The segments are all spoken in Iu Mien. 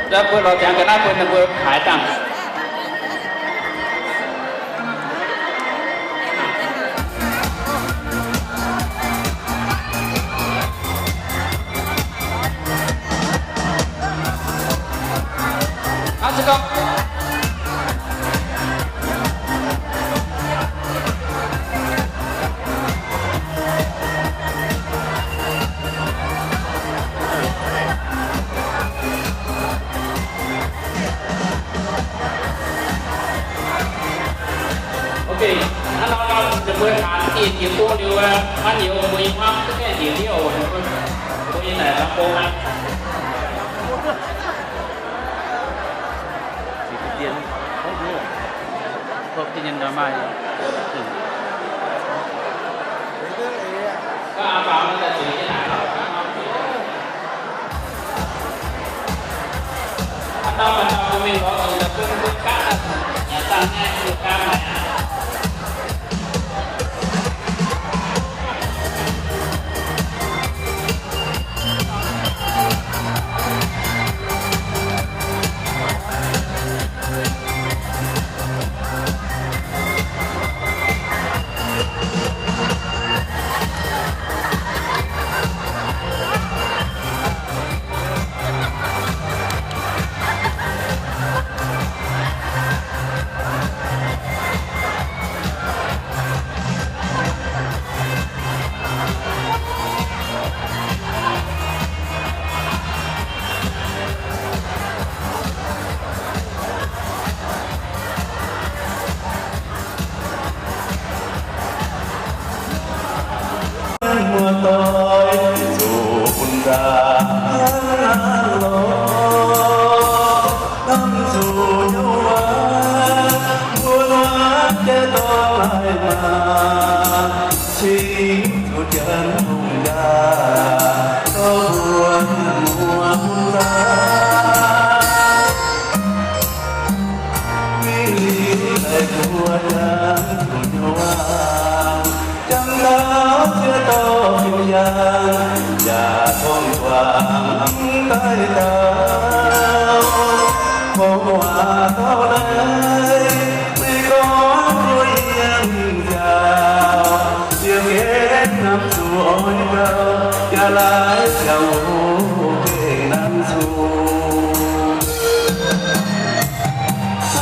Mbuo lorz ziangx ga'naaiv bun ninh mbuo haaix dangh. Ok, hnangv nor ninh mbuo taux dieh jiex go liuz, maiv heuc mbuo nyei hmuangv duqv gaengh njiec ndiev oc. Mbuo nyei naaic lamh bung aqv. Muoz-doic zuqc bun nzangc lorz, hnamv zuqc hnyouv waac, mbuo luangc jaiv dorngx laaih maah, cingx zuqc Janx lungh jaax, dorh mbuo mienh muoz bun nzangc. Mingh liuz daaih mbuo Janx zuqc hnyouv waac, jangx taux ziex dorh fin-yangh, yaac tong guangc daaih dauh. Gorngv waac taux naaiv, meih gorngv mbuo yiem njaaux, yie gengh hnamv zuqc oix gauh, yaac laaix ziangh hoc gengh hnamv zuqc.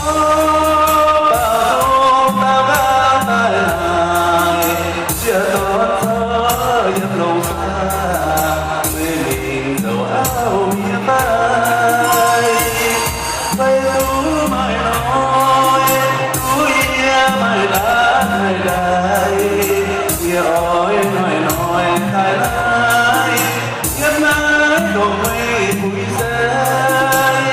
Tov baaux nzung daux gaux daaih naaic, ziex dorn zorqv yiem longx faah, meih mingh zoux auv mienh fai? Fai duqv maaih hnoi, duqv yie maaih ndaatv haaix daaih, yie oix hnoi-hnoi taaih naaiv, yiem naaiv ndongc meih puix sai.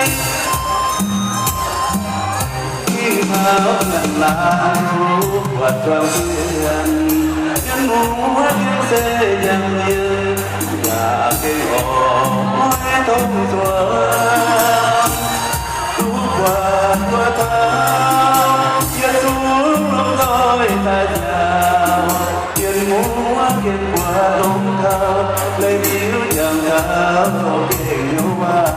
Mingh taux nyanc laangz tov buatc zuangx zienh, mienh muoz mienh se yangh mienh, yaac gengh oix tongv zuangx. Duqv buatc mbuo taux, yie zungv lomh nzoih daaih nziaauc, mienh muoz mienh buatc longx taux, leih ndiuv jangx taux gengh hnyouv waac.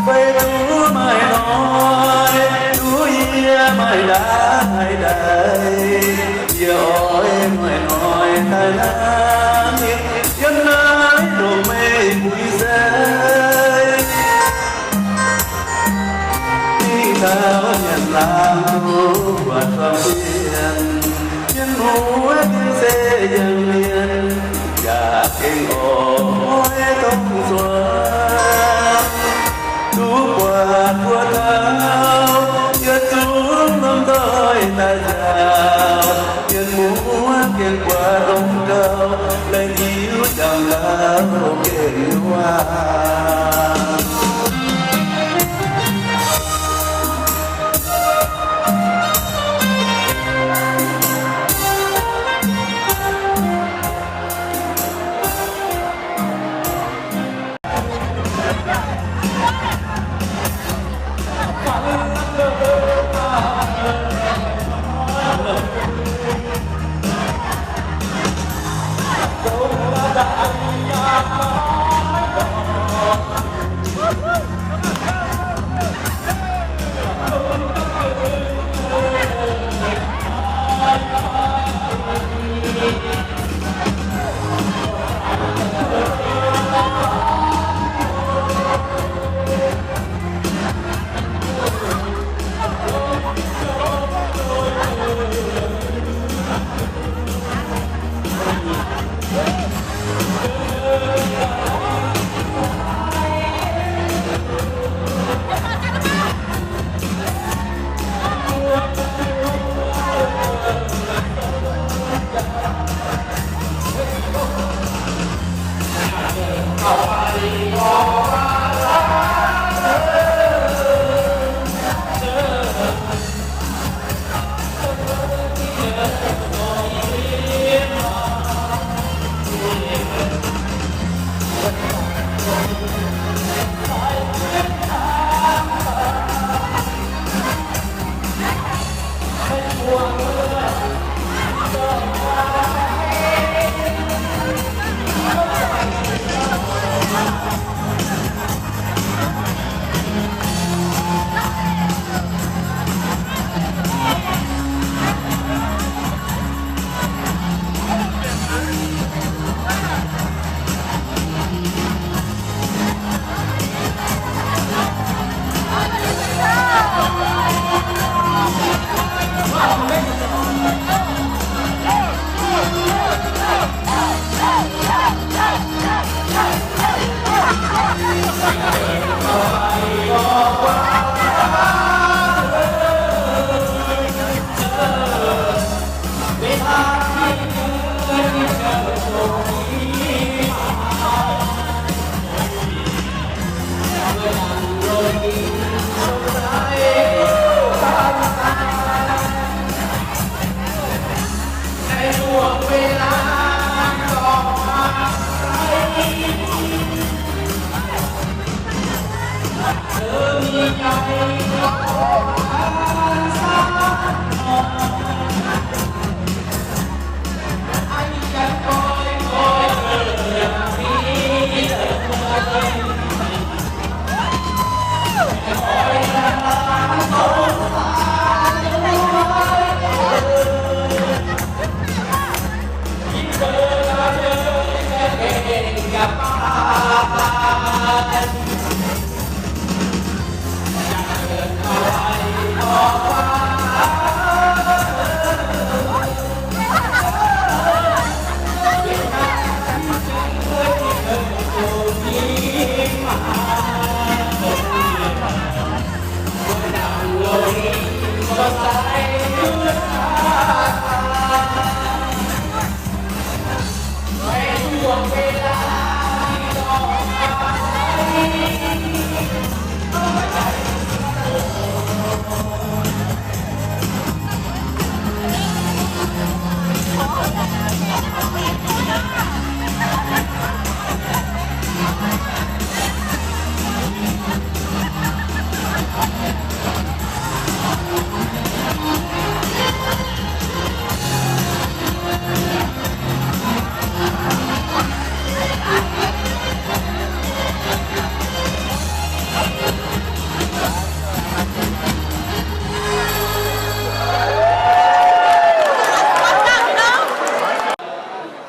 Fai duqv maaih hnoi, duqv yie maaih ndaatv haaix daaih, yie oix hnoi-hnoi taaih naaiv, yiem naaiv ndongc meih puix sai. Mingh taux nyanc laangz tov buatc zuangx zienh, mienh muoz mienh se yangh mienh, yaac gengh oix tongv zuangx.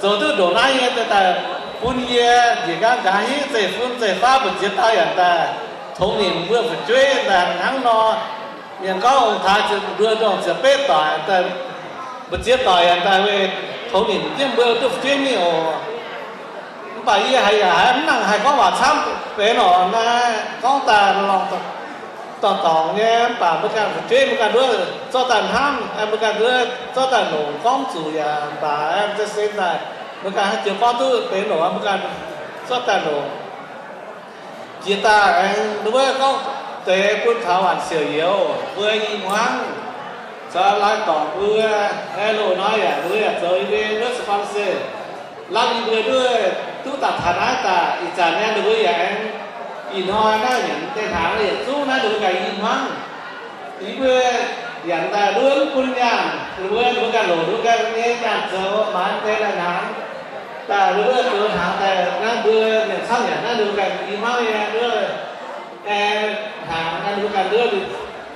Zoux duqv ndongc naaiv nyei daaih bun yie njiec nqaang nqa'haav hingv zeiv-fun zeiv-faqv mbu'ziex dauh yaac daaih tongx nimc mbuo fu'jueiv daaih hnangv nor. Mienh gorngv ong-taaix ziepc nduoh ndongh ziepc betv doic daaih, mbu'ziex doic yaac daaih weih tongx nimc jienv mbuo duqv fu'jueiv mingh oc. Mv baac yie haiz yaac haiz mv nangc haih gorngv waac camv benx oc. Naaiv gorngv daaih lorngh dorngc dorngc nyei, mv baac mbuo ganh fu'jueiv mbuo ganh nduov zorqv daaih hnamv, mbuo ganh nduov zorqv daaih longc gorngv zuqc yaac mv baac se daaih mbuo ganh haaix jiex gorngv duqv benx oc. Mbuo ganh zorqv daaih longc. Jiex daaih aengx ninh mbuo gorngv deix bun taux waanc siouc youz, mbuo i hmuangv, caux lai-dorngc mbuo, aengx loz-hnoi yaac mbuo yaac zoux yie mbuo sponsor, lamh yie mbuo duqv, duqv daaih taux naaiv daaih. Ih zanc naaiv ninh mbuo yaac aengx ih hnoi naaiv nyanc deix hnaangx yietc zungv naaiv ninh mbuo ganh i hmuangv. Yie mbuo nyanc daaih nduov mv bun nyaanh, ninh mbuo, ninh mbuo ganh loc, ninh mbuo ganh nyei nyaanh zoux maaiz deix lai-hnaangx daaih, ninh mbuo zoux hnaangx daaih naaiv mbuo mienh camv nyanc naaiv ninh mbuo ganh i hmuangv nyei nduov, aengx hnaangx naaiv ninh mbuo ganh nduov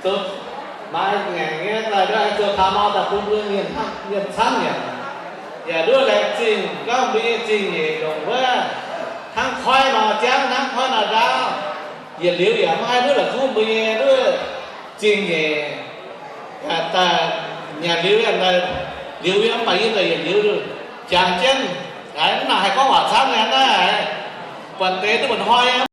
zoux maaiz ngaengc nyei daaih, nduov aengx zoux taux mau daaih bun mbuo mienh, mienh camv nyanc. Yaac nduov laengz zingh gorngv mbuo nyei zingh nyeic ndongc wuov, hnangv koiv nor jangv, hnangv koiv nor ndaauv, yietc liuz yaac maiv haih nduov la'kuqv mbuo nyei nduov zingh nyeic. Daaih nyanc liuz, liuz yie mv baac yie daaih yietc liuz jangx jienv. Aa, mv nangc haih gorngv waac camv nyei naaiv, buatc deix duqv mba'hnoi nyei.